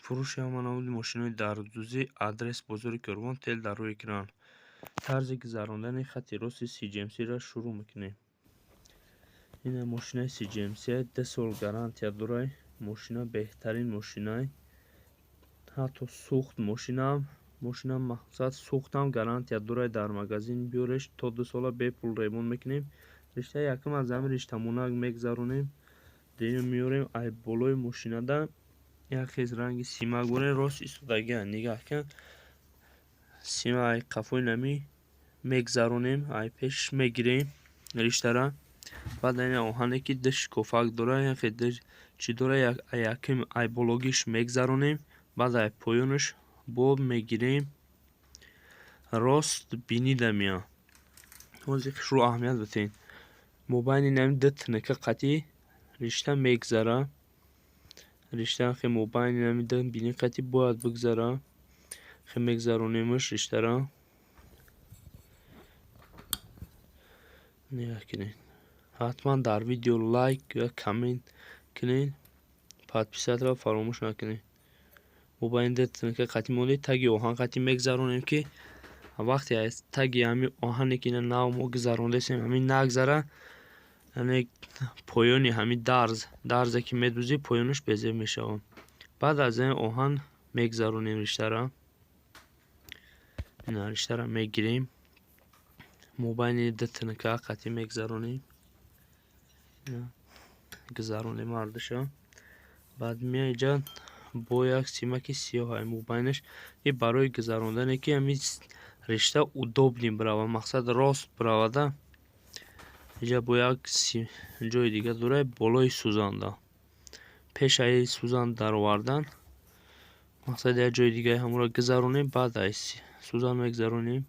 Фурӯши ҳама намуди мошинҳои дарздӯзӣ, адрес: бозори Корвон, тел дар рӯи экран. Тарзи гузарондани хати рости CGMC-ро шурӯъ мекунем. Ина мошинаи CGMC, 2 сол гарантия дорад. Мошина беҳтарин мошинай. Ҳатто сӯхт мошинаам, мошина мақсад сӯхтам, гарантия дорад. Дар магазин биёреш, то 2 сола бепул ремонт мекунем. Риштаи якум аз ҳамин риштамонак мегузаронем, дуюм меорем, ай болои мошинада як хез ранги симак борем, рост истодагиа нигаҳ кун. Сима ай қафои нами мегзаронем, ай пешаш мегирем риштара. Баъд ина оҳане, ки ду шикофак дорад, яхе ду чӣ дорад, якум ай бологиш мегзаронем, баъд ай поёнаш бо мегирем, рост бинида меяд. Ҳозир хушрӯ аҳамият бидиҳед: мобайни нами ду тинка қатъӣ ришта мегзара. Ришта хе мобайни нами ду бини қатъӣ бояд бигзара. Хе мегзаронемаш риштара. Нигаҳ кунед, ҳатман дар видео лайк ва коммент кунед, подписаться ро фаромӯш накунед. Мобайни ду тинка қатъӣ монди, таги оҳан қатъӣ мегзаронем, ки вақте аз таги ҳамин оҳане, ки ина нав мо гузарондастем, ҳамин нагзара, яъне поёни ҳамин дарз, дарзе ки медӯзӣ, поёнаш безеб мешавад. Баъд аз ин оҳан мегзаронем риштара. Ина риштара мегирем, мобайни ду тинка қатъӣ мегзаронем, гузаронем ҳардуша. Баъд меяй инҷа бо як симаки сиёҳ ай мобайнаш, и барои гузарондане, ки ҳамин ришта удобный биравад, мақсад рост биравада. Инҷа бо як ҷои дига дорад, болои сӯзанда, пеш аи сӯзан даровардан, мақсад як ҷои дигаи ҳамонро гузаронем, баъд ай сӯзан мегузаронем.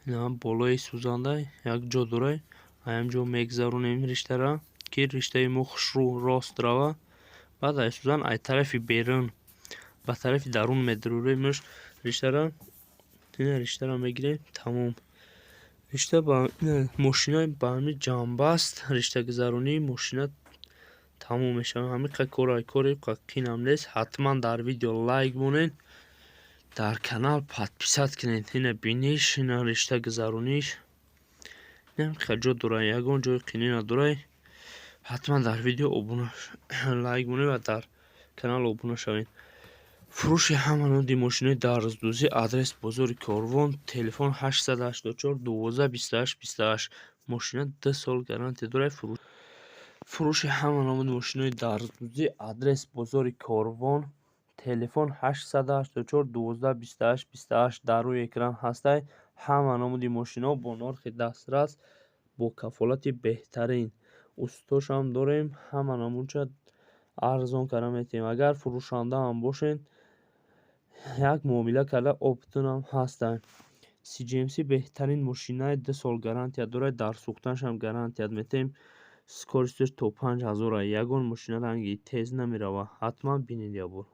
Ина болои сӯзанда як ҷо дорад, ҳамин ҷо мегузаронем риштара, ки риштаи мо хушрӯ рост равад. Баъд ай сӯзан ай тарафи берун ба тарафи дарун медуремаш риштара. Ина риштаро мегирем, тамом. Ришта ба мошина ба ҳамин ҷанбаст, риштагузаронии мошина тамом мешавад. Ҳамин қадр кор, кори қинам нест. Ҳатман дар видео лайк монед, дар канал подписаться кунед. Ина биниш, ина риштагузарониш, ҳамин ҷо дорад, ягон ҷои қинӣ надорад. Ҳатман дар видео обуна, лайк монед ва дар канал обуна шавед. Фурӯши ҳама намуди мошинои дарздӯзӣ, адрес: бозори Корвон, телефон 884 12 28 28. Мошина 2 сол гарантия дорад. Фурӯши ҳама намуди мошинои дарздӯзӣ, адрес: бозори Корвон, телефон 884 12 28 28 дар рӯи экран ҳастай. Ҳама намуди мошино бо нархи дастрас, бо кафолати беҳтарин, устошам дорем, ҳама намудша арзон карда метиҳем. Агар фурӯшандаам бошед, як муомила карда оптунам ҳастай. CGMC беҳтарин мошинаи, 2 сол гарантия дорад, дар сӯхтанашам гарантият метиҳем. Скорость аш то 5000, ягон мошина ранги тез намеравад. Ҳатман бинед якбор.